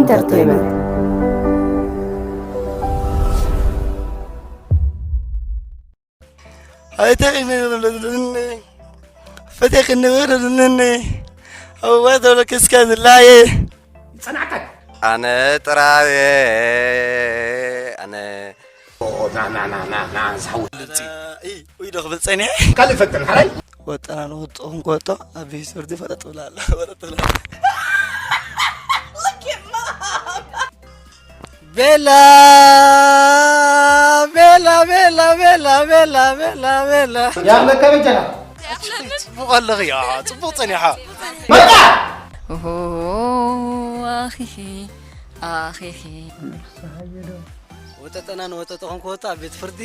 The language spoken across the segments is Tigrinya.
ኢንተርቴይመንት። ኣይተኺኒ ፈቴኺኒ ወረድኒ ኣዋተሎ ክስካ ዝላየ ጸናዕካይ ኣነ ጥራየ ኣነ ናናናናና ዝሓው ውይ ዶ ክብል ጸኒሐ ካልእ ፈትን ሓራይ ወጠና ንወጥኹም ክወጦ ኣብ ቤት ፍርዲ ፈለጥ ብላ ኣላ ፈለጥ ብላ ቤላ ቤላ ቤላ ቤላ ቤላ ቤላ ቤላ ያለከ በጀና ጽቡቕ ኣለኺ ጽቡቕ ጸኒሓ መጣ ኦሆ ኣኺኺ ኣኺኺ ወጠጠና ንወጠጠኹም ክወጡ ኣብ ቤት ፍርዲ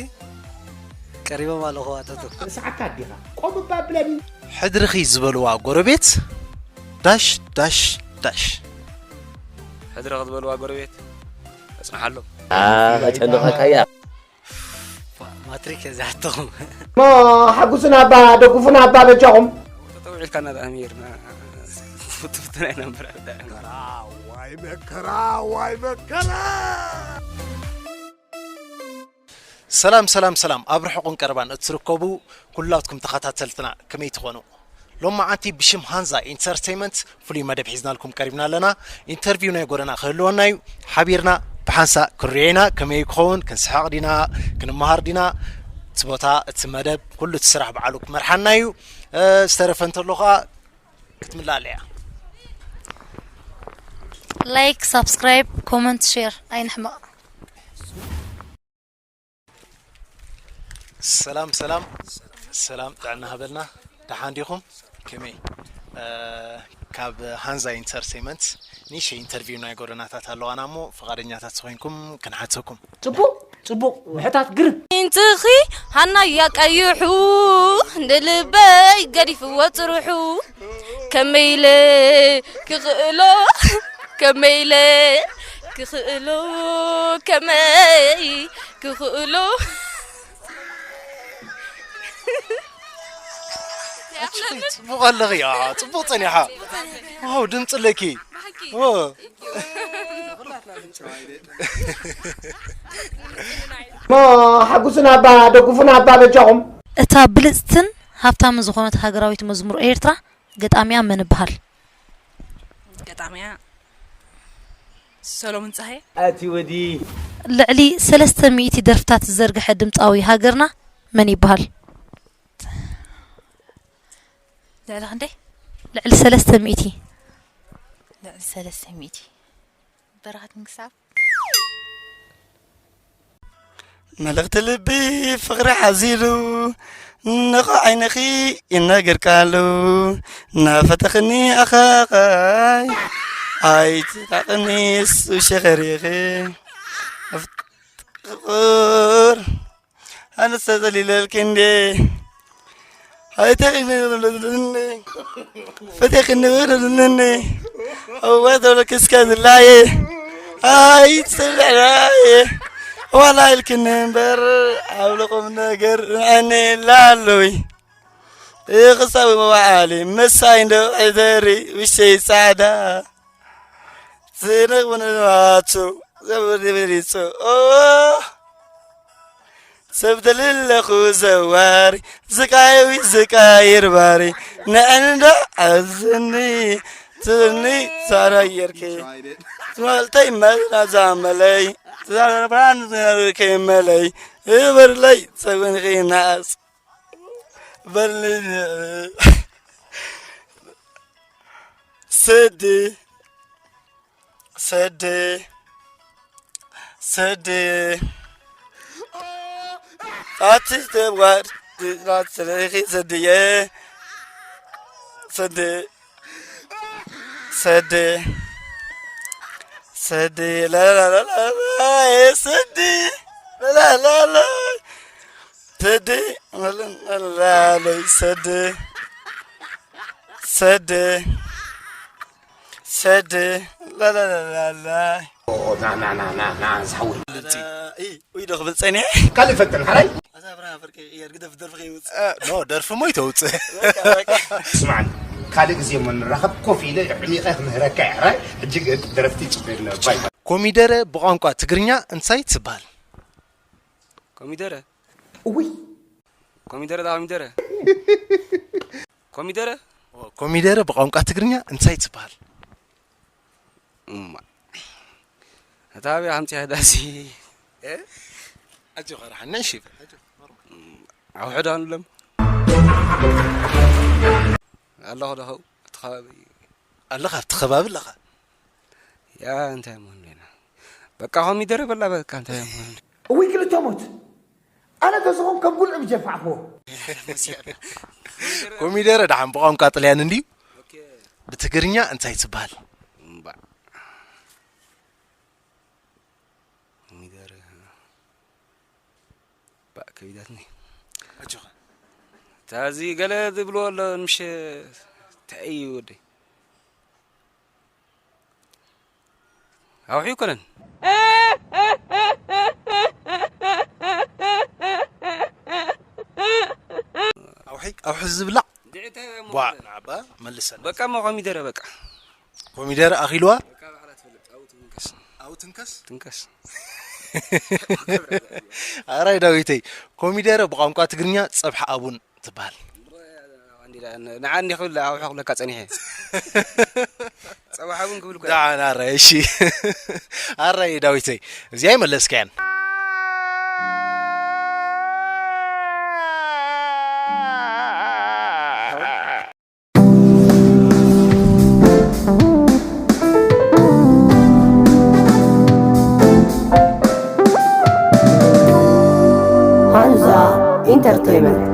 ቀሪቦም ኣለኹ ኣተቱ ርእሲ ዓካ ኣዲኻ ቆም እባ ብለኒ ሕድርኺ ዝበልዋ ጎረቤት ዳሽ ዳሽ ዳሽ ሕድሪ ክትበልዋ ጎረቤት ተጽንሓሎም ከጨንቐካ እያ ማትሪክ እዚኣተኹም ሞ ሓጉስና ኣባ ደጉፉና ኣባ በጃኹም ተውዒልካ እናጣዕሚ ርና ትፍትና ይነብር ዋይ መከራ ዋይ መከራ ሰላም ሰላም ሰላም ኣብ ርሑቕን ቀረባን እትርከቡ ኩላትኩም ተኸታተልትና ከመይ ትኾኑ ሎማዓንቲ ብሽም ሃንዛ ኢንተርቴይመንት ፍሉይ መደብ ሒዝናልኩም ቀሪብና ኣለና ኢንተርቪው ናይ ጎደና ክህልወና እዩ ሓቢርና ብሓንሳ ክንሪኦ ኢና ከመይ ክኸውን ክንስሓቕ ዲና ክንመሃር ዲና እቲ ቦታ እቲ መደብ ኩሉ እቲ ስራሕ በዓሉ ክመርሓና እዩ ዝተረፈ እንተሎ ከዓ ክትምላለ እያ ላይክ ሳብስክራይብ ኮመንት ሼር ኣይንሕመቕ ሰላም ሰላም ሰላም ጥዕና ሃበልና ደሓን ዲኹም ከመይ ካብ ሃንዛ ኢንተርቴይመንት ኒሽ ኢንተርቪው ናይ ጎደናታት ኣለዋና እሞ ፈቓደኛታት ዝኾንኩም ክንሓተኩም ጽቡቕ ጽቡቕ ምሕታት ግርም ኢንትኺ ሃናያ ቀይሑ ንልበይ ገዲፍዎ ጽርሑ ከመይለ ክኽእሎ ከመይለ ክኽእሎ ከመይ ክኽእሎ ጽቡቕ ኣለኺ ጽቡቕ ጸኒሓ ዋው ድምፂ ኣለኪ ሞ ሓጉስና ኣባ ደጉፉና ኣባ በጃኹም እታ ብልጽትን ሃብታምን ዝኾነት ሃገራዊት መዝሙር ኤርትራ ገጣሚያ መን ይበሃል? ገጣሚያ ሰሎሙን ጸሃየ ኣቲ ወዲ ልዕሊ ሰለስተ ሚእቲ ደርፍታት ዝዘርግሐ ድምጻዊ ሃገርና መን ይበሃል? ልዕሊ ክንደይ ልዕሊ ሰለስተ ሚእቲ ልዕሊ ሰለስተ ሚእቲ በረኸት ምንግስታብ መልእኽቲ ልቢ ፍቕሪ ሓዚሉ ንኾ ዓይንኺ ይነግር ቃሉ ናፈተኽኒ ኣኻኻይ ኣይትራቕኒ እሱ ሸኸሪኺ ፍቕር ኣነሰ ዘሊለልኪ እንዴ ኣይተኺኒ ፈቴኽኒ ወረድኒ እወ ተብለክስካ ዝላየ ኣይትስርዕናየ ዋላ ኢልክኒ እምበር ኣብ ልቑም ነገር ንዕኒ ላለዊ ይኽሳዊ መዋዓሊ መሳይ እንዶ ዕዘሪ ውሸይ ጻዕዳ ዝነቕብንዋቱ ዘብሪ ብሪጹ ሰብ ደልለኹ ዘዋሪ ዝቃየዊ ዝቃይር ባሪ ንዕንዳ ኣዝኒ ትብልኒ ሳራ ጌርኪ ትማልተይ መዝናዛ መለይ ትዛረባን ዝነብርከይ መለይ እበርለይ ሰብንኺ ናስ በርለይ ስዲ ስዲ ስዲ ኣቲ ተዋድ ናትለኺ ስድየ ስዲ ስዲ ስዲ ላላላላ ስዲ ላላላላ ስዲ ላላላ ሰዲ ሰዲ ሰዲ ላላላላ ናናናናና ዝሓወይ ውይ ዶ ክብል ጸኒሐ ካልእ ፈትን ሓራይ ኣዛ ብርሃ ፍርቂ ቅየር ግደፍ ደርፊ ከይውጽእ ኖ ደርፊ ሞ ይተውፅእ ስማዕኒ ካልእ ግዜ እሞ ንራኸብ። ኮፍ ኢለ ሕሚቐ ክምህረካ እየ። ሕራይ፣ ሕጂ ግን ደረፍቲ ይጽበዩና። ባይ ባይ። ኮሚደረ ብቋንቋ ትግርኛ እንታይ ትበሃል? ኮሚደረ? እውይ። ኮሚደረ ዳ ኮሚደረ? ኮሚደረ? ኮሚደረ ብቋንቋ ትግርኛ እንታይ ትበሃል? እማ። እታ ኣበይ ኣምጺኣ ዳሲ? እ? ኣጆኻ ደሓን ነሽ? ኣውሕድ ኣንሎም። ኣለኹ ዶ ኸው? እቲ ከባቢ። ኣለኻ ኣብቲ ከባቢ ኣለኻ? ያ እንታይ እሞ ንብለና? በቃ ኮሚደረ በላ በቃ እንታይ እሞ ንብለና? እውይ ክልተ ሞት። ኣነ ተዝኾን ከም ጉልዒ ምጀፋዕኽዎ። ኮሚደረ ደሓን ብቋንቋ ጥልያን እንድዩ። ኦኬ። ብትግርኛ እንታይ ትበሃል? እምባ። ኮሚደረ። ባእ ከቢዳትኒ። ኣጆኻ። እታ እዚ ገለ ዝብልዎ ኣሎ ምሽ እንታይ እዩ ወደይ? ኣውሒ ኣይኮነን። ኣውሒ፣ ኣውሒ ዝብላዕ? እንድዒ እንታይ እሞ ቧ፣ ወደይ? ናባ፣ መልሰና። በቃ እሞ ኮሚደረ በቃ። ኮሚደረ ኣኺልዋ? በቃ ባዕላ ትፈልጥ፣ ኣብኡ ትንከስ። ኣብኡ ትንከስ? ትንከስ። ኣራይ ዳዊተይ፣ ኮሚደረ ብቋንቋ ትግርኛ ጸብሒ ኣቡን ትበሃል። ንዓ እንዲ ክብል ኣውሒ ክብለካ ጸኒሐ። ጸብሒ ኣቡን ክብል እኮ። ደሓን፣ ኣራይ፣ እሺ። ኣራይ ዳዊተይ፣ እዚኣ ኣይመለስካያን። ሃንዛ ኢንተርቴይመንት።